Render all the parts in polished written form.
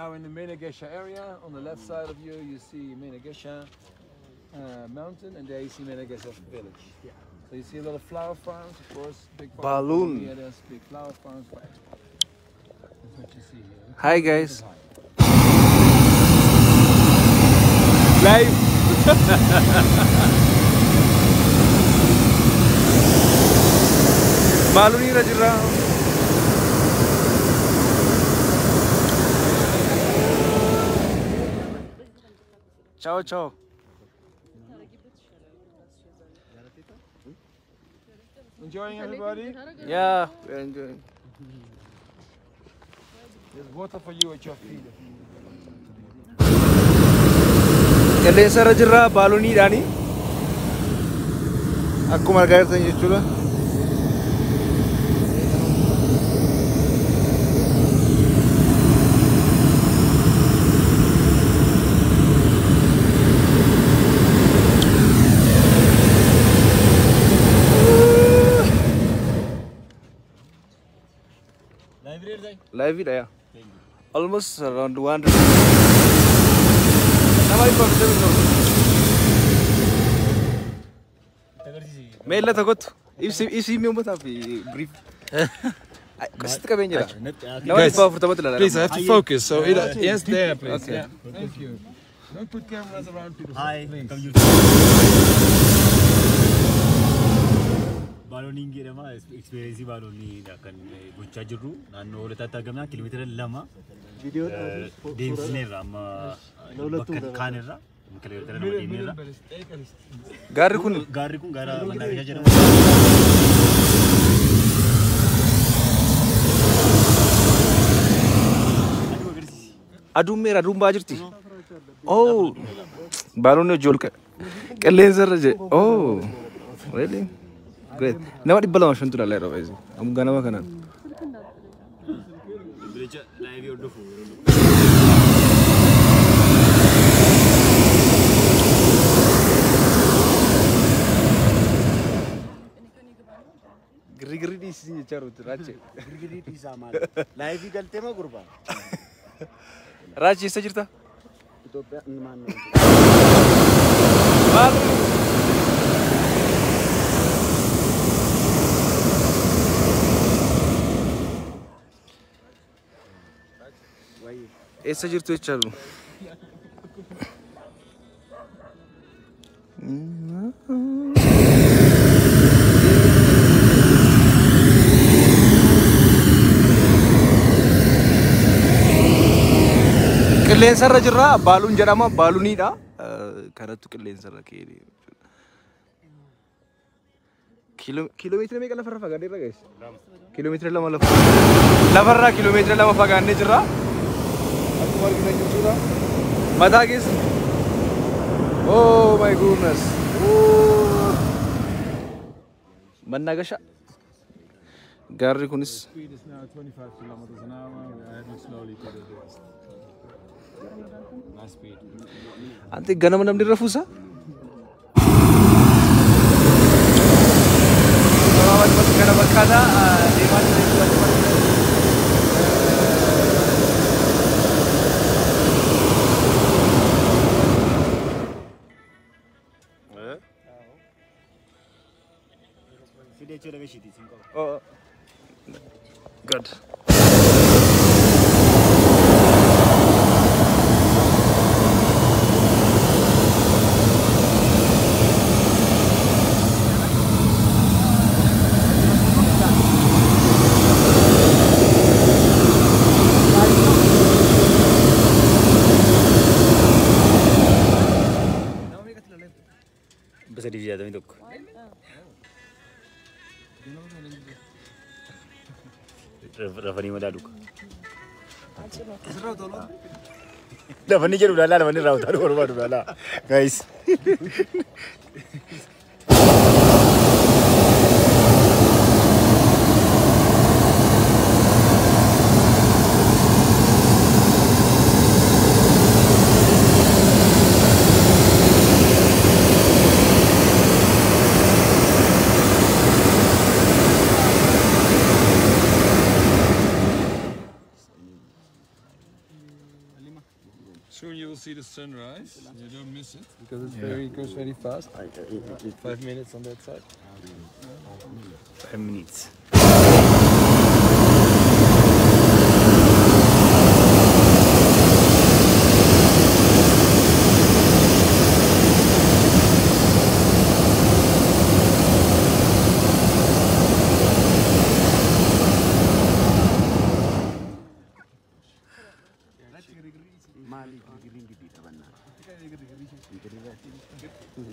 now in the Menagesha area. On the left side of you, you see Menagesha mountain, and there you see Menagesha village. Yeah. So you see a lot of flower farms, of course, big farms. Balloon. Yeah, there's big flower farms for export. That's what you see here. Hi guys. Live. Balloon irra jirra. Ciao ciao. Enjoying everybody? Yeah, we are enjoying. There's water for you at your feet. Qilleensa irra jirra baaluuniidhaani. Akkuma argaa jirtan jechuudha. Live it, yeah. Almost around 200. Meella tokkotu ibsi uummataaf brief. Akkasitti qabeen jira. Nama 440 ilaalaa. Please, I have to focus. So yes, there, please. Okay. Yeah. Thank you. Don't put cameras around people. Hi. Please. Baalooniin jedhama. Experience baalooniidha kan gochaa jirru. Naannoo Hoolataatti argamna. Kiiloomeetira 2 deemsisneerra amma bakka kaanirra. Kiiloomeetira 2 deemneerra. Gaarri kun Gaarri kun gaara Mannaagashaa jedhama. Aduu agarsiisi. Aduun meera aduun ba'aa jirti. Oh, baaloonni hojii ol ka'e. Qilleensa irra jee. Oh, really? Great. Nama 205 ilaalaa yeroo baay'ee. Amma ganama kanaan. Bilbicha laayivii hordofu yeroo Girri dhiisisin jechaa jirutti Raachee. Girgirii dhiisaa maal? Laayivii galtee moo gurbaa? Raachee eessa jirta? Itoophiyaa maal? Maal? Eessa jirtu jechaa jiru? Qilleensa irra jirra. Baaluun jedhama. Baaluuniidha. Kanattu qilleensa irra ka'ee. Kiiloomeetira meeqa lafarra fagaannee irra geesse? Kiiloomeetira 2 lafa. Lafarraa kiiloomeetira 2 fagaannee jirra. Akkuma argitan jechuudha. Mataa keessa. Oh my goodness. Mannaagashaa. Gaarri kunis Speed is now 25 kilometers an hour. We are heading slowly to the west. Nice speed. Ante ganama namni rafuusa? Kana bakkaata deemaa jira jechuudha. Fidee jechuudha beeshiiti siin qaba. Oh, good. Bisa 361. Rafanii madaalu. Lafanii jedhu laalaa lafanii raawwataa barbaadu laalaa. Guys. Soon you will see the sunrise. You don't miss it because it's very goes very fast. 5 minutes on that side. 5 minutes.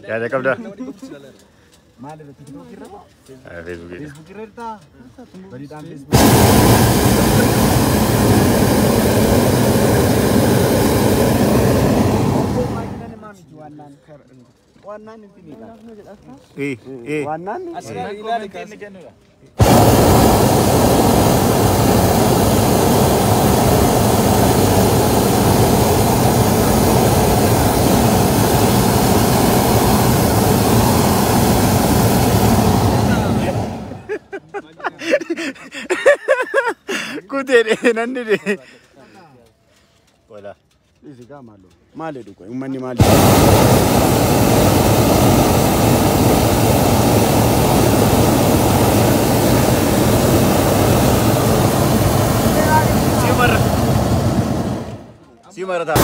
Yaada qabda? Maal irratti TikTok irra moo? Facebook. Facebook irra jirtaa? Badiidhaan Facebook. Waannaan intinidha. Eh, eh. Waannaan Kutee nan dide. Wala. Isi gaa maaloo. Maal jedhu qoy uummanni maal Si marata. Si marata.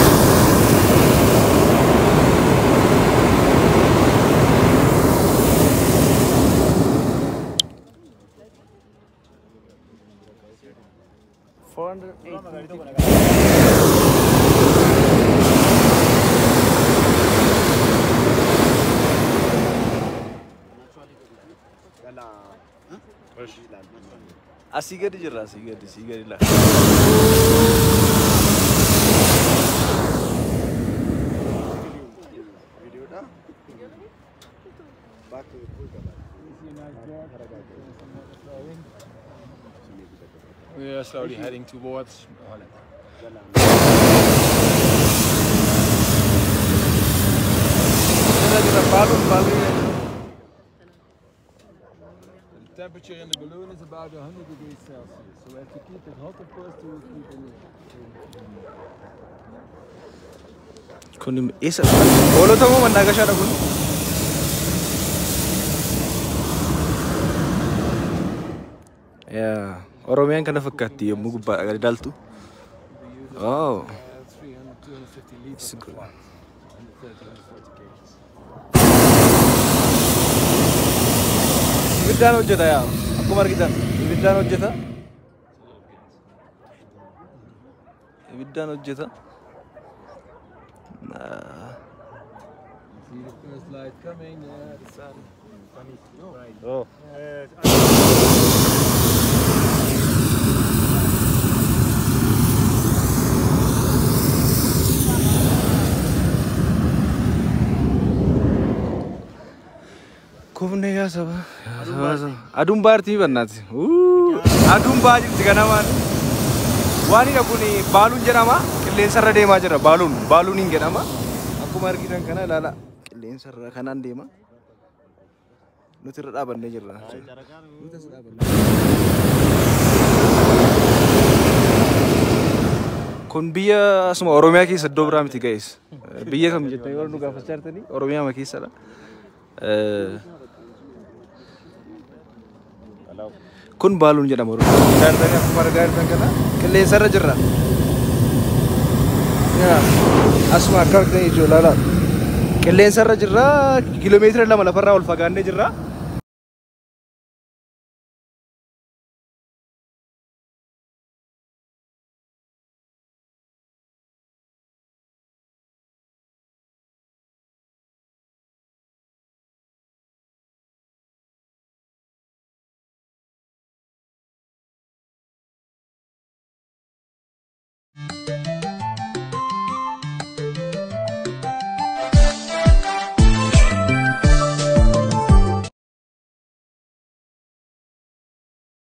Asii gadi jirra, asii gadi, asii gadi laa. We are slowly heading towards Holland. Jirra jirra baaluun baaluun. The temperature in the balloon is about 100 degrees Celsius, so we have to keep it hot, of course, to keep it. Kun eessa? Hoolota moo mannaagashaadha kun? Yaa, Oromiyaan kana fakkaatti yommuu gubbaadha gadi ilaaltu. Oh, 300, 250 liters it's per good. flight, 130, 140 kgs. Ibiddaan hojjeta yaa. Akkuma argitan ibiddaan hojjeta. Ibiddaan hojjeta. See the first light coming, yeah, the sun. Right. Oh. Kufne yaa saba. Yaa saba saba. Aduun baartii bannaati. Aduun ba'aa jirti ganamaan. Waanidha kun baaluun jedhama. Qilleensarra deemaa jira baaluun. Baaluun hin jedhama. Akkuma argitan kana ilaala. Qilleensarra kanaan deema. Nuti irra dhaabannee jirra. Nuti as dhaabannee. Kun biyya asuma Oromiyaa keessa iddoo biraa miti ga'es. Biyya kam jettanii warra nu gaafachaa jirtanii Oromiyaa ma keessadha. Kun baaluun jedhama. Oromiyaa. Akkuma argaa jirtan kana qilleensarra jirra. Yaa, asuma akka argitan ijoo ilaala. Qilleensarra jirra, kiiloomeetira 2 lafarraa ol fagaannee jirra.